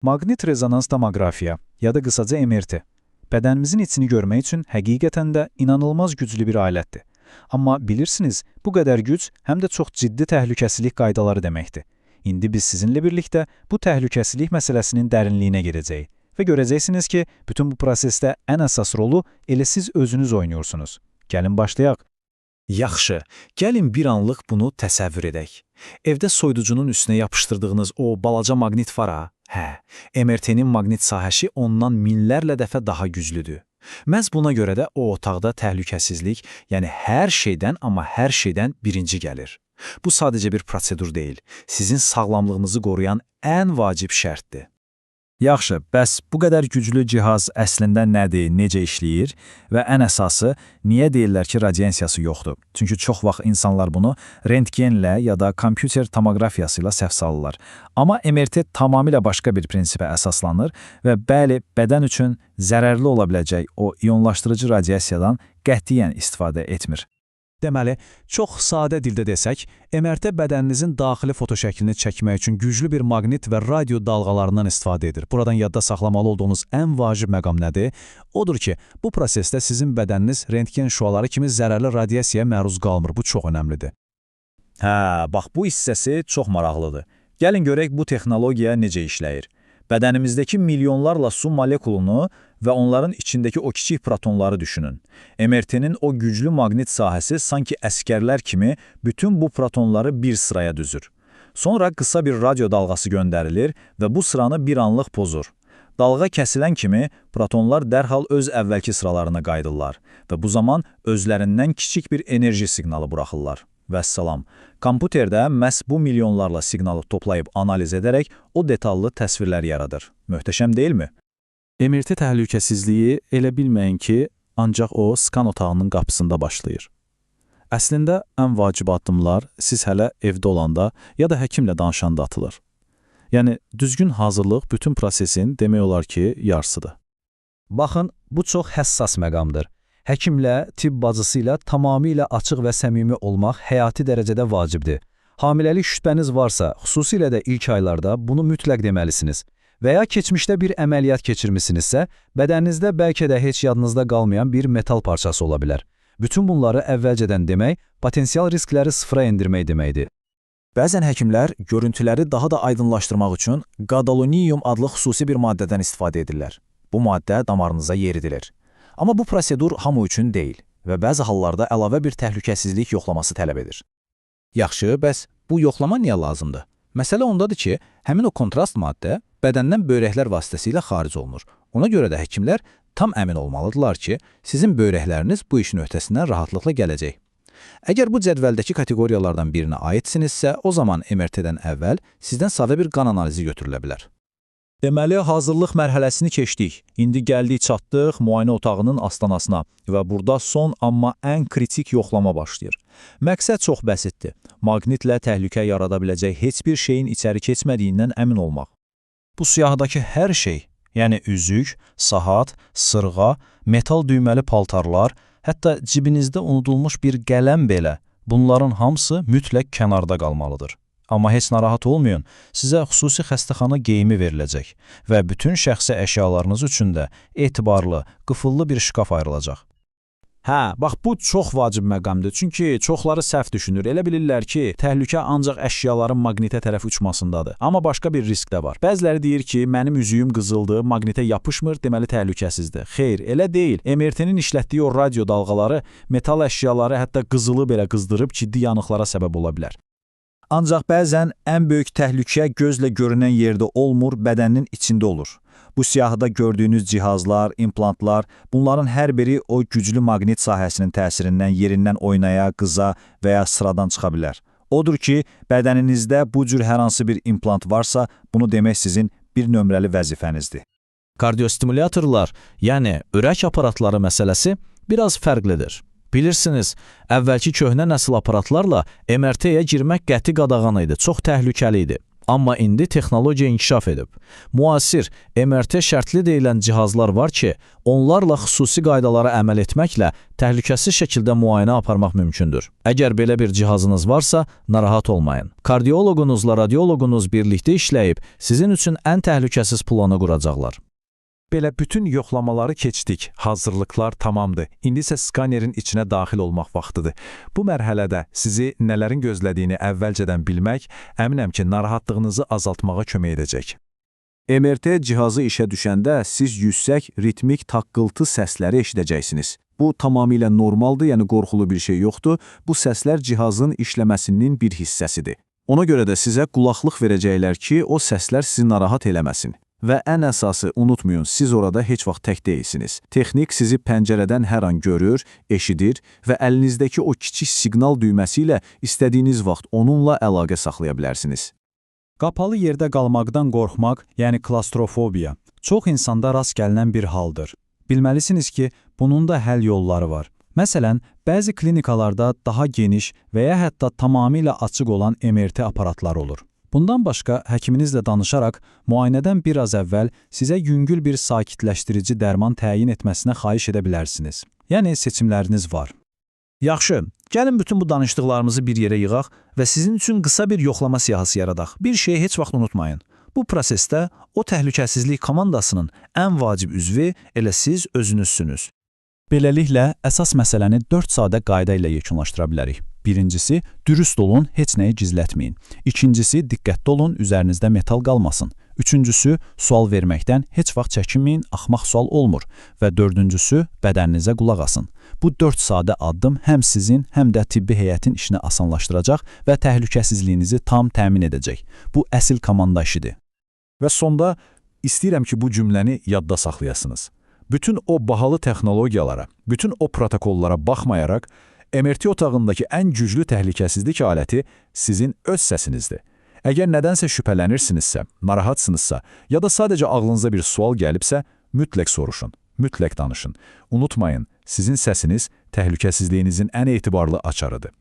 Maqnit rezonans tomografiya ya da qısaca MRT. Bədənimizin içini görmək üçün həqiqətən də inanılmaz güclü bir alətdir. Amma bilirsiniz, bu qədər güc həm də çox ciddi təhlükəsizlik qaydaları deməkdir. İndi biz sizinlə birlikdə bu təhlükəsizlik məsələsinin dərinliyinə girəcəyik və görəcəksiniz ki, bütün bu prosesdə ən əsas rolu elə siz özünüz oynayırsınız. Gəlin başlayaq. Yaxşı, gəlin bir anlıq bunu təsəvvür edək. Evdə soyuducunun üstünə yapışdırdığınız o balaca maqnit var ha? Hə, MRT-nin maqnit sahəsi ondan minlərlə dəfə daha güclüdür. Məhz buna görə də o otaqda təhlükəsizlik, yəni hər şeydən, amma hər şeydən birinci gəlir. Bu sadəcə bir prosedur deyil, sizin sağlamlığınızı qoruyan ən vacib şərtdir. Yaxşı, bəs bu qədər güclü cihaz əslində nədir, necə işləyir və ən əsası, niyə deyirlər ki, radiasiyası yoxdur? Çünki çox vaxt insanlar bunu rentgenlə ya da kompüter tomoqrafiyası ilə səhv salırlar. Amma MRT tamamilə başqa bir prinsipə əsaslanır və bəli, bədən üçün zərərli ola biləcək o iyonlaşdırıcı radiasiyadan qətiyyən istifadə etmir. Deməli, çox sadə dildə desək, MRT bədəninizin daxili fotoşəklini çəkmək üçün güclü bir maqnit və radio dalğalarından istifadə edir. Buradan yadda saxlamalı olduğunuz ən vacib məqam nədir? Odur ki, bu prosesdə sizin bədəniniz rentgen şüaları kimi zərərli radiasiyaya məruz qalmır. Bu çox önəmlidir. Hə, bax bu hissəsi çox maraqlıdır. Gəlin görək bu texnologiya necə işləyir. Bədənimizdəki milyonlarla su molekulunu və onların içindəki o kiçik protonları düşünün. MRT-nin o güclü maqnit sahəsi sanki əskərlər kimi bütün bu protonları bir sıraya düzür. Sonra qısa bir radio dalğası göndərilir və bu sıranı bir anlıq pozur. Dalğa kəsilən kimi protonlar dərhal öz əvvəlki sıralarına qayıdırlar və bu zaman özlərindən kiçik bir enerji siqnalı buraxırlar. Vəssalam. Kompüterdə məhz bu milyonlarla siqnalı toplayıb analiz edərək o detallı təsvirlər yaradır. Möhtəşəm deyilmi? MRT təhlükəsizliyi elə bilməyin ki, ancaq o skan otağının qapısında başlayır. Əslində ən vacib addımlar siz hələ evdə olanda ya da həkimlə danışanda atılır. Yəni düzgün hazırlıq bütün prosesin demək olar ki, yarısıdır. Baxın, bu çox həssas məqamdır. Həkimlə, tibb bacısı ilə tamamilə açıq və səmimi olmaq həyati dərəcədə vacibdir. Hamiləlik şübhəniz varsa, xüsusilə də ilk aylarda bunu mütləq deməlisiniz. Və ya keçmişdə bir əməliyyat keçirmisinizsə, bədəninizdə bəlkə də heç yadınızda qalmayan bir metal parçası ola bilər. Bütün bunları əvvəlcədən demək, potensial riskləri sıfıra endirmək deməkdir. Bəzən həkimlər görüntüləri daha da aydınlaşdırmaq üçün gadolinium adlı xüsusi bir maddədən istifadə edirlər. Bu maddə damarınıza yeridilir. Amma bu prosedur hamı üçün deyil və bəzi hallarda əlavə bir təhlükəsizlik yoxlaması tələb edir. Yaxşı, bəs bu yoxlama niyə lazımdır? Məsələ ondadır ki, həmin o kontrast maddə bədəndən böyrəklər vasitəsilə xaric olunur. Ona görə də həkimlər tam əmin olmalıdırlar ki, sizin böyrəkləriniz bu işin öhdəsindən rahatlıqla gələcək. Əgər bu cədvəldəki kateqoriyalardan birinə aidsinizsə, o zaman MRT-dən əvvəl sizdən sadə bir qan analizi götürülə bilər. Deməli, hazırlıq mərhələsini keçdik. İndi gəldik çatdıq müayinə otağının astanasına və burada son amma ən kritik yoxlama başlayır. Məqsəd çox bəsitdir. Maqnitlə təhlükə yarada biləcək heç bir şeyin içəri keçmədiyindən əmin olmaq. Bu siyahıdakı hər şey, yəni üzük, saat, sırğa, metal düyməli paltarlar, hətta cibinizdə unudulmuş bir qələm belə, bunların hamısı mütləq kənarda qalmalıdır. Amma heç narahat olmayın, sizə xüsusi xəstəxana geyimi veriləcək və bütün şəxsi əşyalarınız üçün də etibarlı, qıfıllı bir şkaf ayrılacaq. Hə, bax bu çox vacib məqamdır. Çünki çoxları səhv düşünür. Elə bilirlər ki, təhlükə ancaq əşyaların maqnitə tərəf uçmasındadır. Amma başqa bir risk də var. Bəziləri deyir ki, mənim üzüyüm qızıldır, maqnitə yapışmır, deməli təhlükəsizdir. Xeyr, elə deyil. MRT-nin işlətdiyi o radio dalğaları metal əşyaları, hətta qızılı belə qızdırıb ciddi yanıqlara səbəb ola bilər. Ancaq bəzən ən böyük təhlükə gözlə görünən yerdə olmur, bədənin içində olur. Bu siyahıda gördüyünüz cihazlar, implantlar, bunların hər biri o güclü maqnit sahəsinin təsirindən yerindən oynaya, qıza və ya sıradan çıxa bilər. Odur ki, bədəninizdə bu cür hər hansı bir implant varsa, bunu demək sizin bir nömrəli vəzifənizdir. Kardiostimulyatorlar, yəni ürək aparatları məsələsi biraz fərqlidir. Bilirsiniz, əvvəlki köhnə nəsil aparatlarla MRT-yə girmək qəti qadağan idi, çox təhlükəli idi. Amma indi texnologiya inkişaf edib. Müasir, MRT şərtli deyilən cihazlar var ki, onlarla xüsusi qaydalara əməl etməklə təhlükəsiz şəkildə müayinə aparmaq mümkündür. Əgər belə bir cihazınız varsa, narahat olmayın. Kardioloqunuzla radioloqunuz birlikdə işləyib sizin üçün ən təhlükəsiz planı quracaqlar. Belə bütün yoxlamaları keçdik, hazırlıqlar tamamdır. İndi isə skanerin içinə daxil olmaq vaxtıdır. Bu mərhələdə sizi nələrin gözlədiyini əvvəlcədən bilmək, əminəm ki, narahatlığınızı azaltmağa kömək edəcək. MRT cihazı işə düşəndə siz yüksək ritmik taqqıltı səsləri eşidəcəksiniz. Bu tamamilə normaldır, yəni qorxulu bir şey yoxdur. Bu səslər cihazın işləməsinin bir hissəsidir. Ona görə də sizə qulaqlıq verəcəklər ki, o səslər sizi narahat eləməsin. Və ən əsası unutmayın, siz orada heç vaxt tək deyilsiniz. Texnik sizi pəncərədən hər an görür, eşidir və əlinizdəki o kiçik siqnal düyməsi ilə istədiyiniz vaxt onunla əlaqə saxlaya bilərsiniz. Qapalı yerdə qalmaqdan qorxmaq, yəni klastrofobiya, çox insanda rast gəlinən bir haldır. Bilməlisiniz ki, bunun da həll yolları var. Məsələn, bəzi klinikalarda daha geniş və ya hətta tamamilə açıq olan MRT aparatları olur. Bundan başqa həkiminizlə danışaraq müayinədən biraz əvvəl sizə yüngül bir sakitləşdirici dərman təyin etməsinə xahiş edə bilərsiniz. Yəni seçimləriniz var. Yaxşı, gəlin bütün bu danışdıqlarımızı bir yerə yığaq və sizin üçün qısa bir yoxlama siyahısı yaradaq. Bir şeyi heç vaxt unutmayın. Bu prosesdə o təhlükəsizlik komandasının ən vacib üzvü elə siz özünüzsünüz. Beləliklə, əsas məsələni 4 sadə qayda ilə yekunlaşdıra bilərik. Birincisi, dürüst olun, heç nəyi gizlətməyin. İkincisi, diqqətli olun, üzərinizdə metal qalmasın. Üçüncüsü, sual verməkdən heç vaxt çəkinməyin, axmaq sual olmur. Və dördüncüsü, bədəninizə qulaq asın. Bu 4 sadə addım həm sizin, həm də tibbi heyətin işini asanlaşdıracaq və təhlükəsizliyinizi tam təmin edəcək. Bu əsl komanda işidir. Və sonda istəyirəm ki, bu cümləni yadda saxlayasınız. Bütün o bahalı texnologiyalara, bütün o protokollara baxmayaraq, MRT otağındakı ən güclü təhlükəsizlik aləti sizin öz səsinizdir. Əgər nədənsə şübhələnirsinizsə, narahatsınızsa ya da sadəcə ağlınıza bir sual gəlibsə, mütləq soruşun, mütləq danışın. Unutmayın, sizin səsiniz təhlükəsizliyinizin ən etibarlı açarıdır.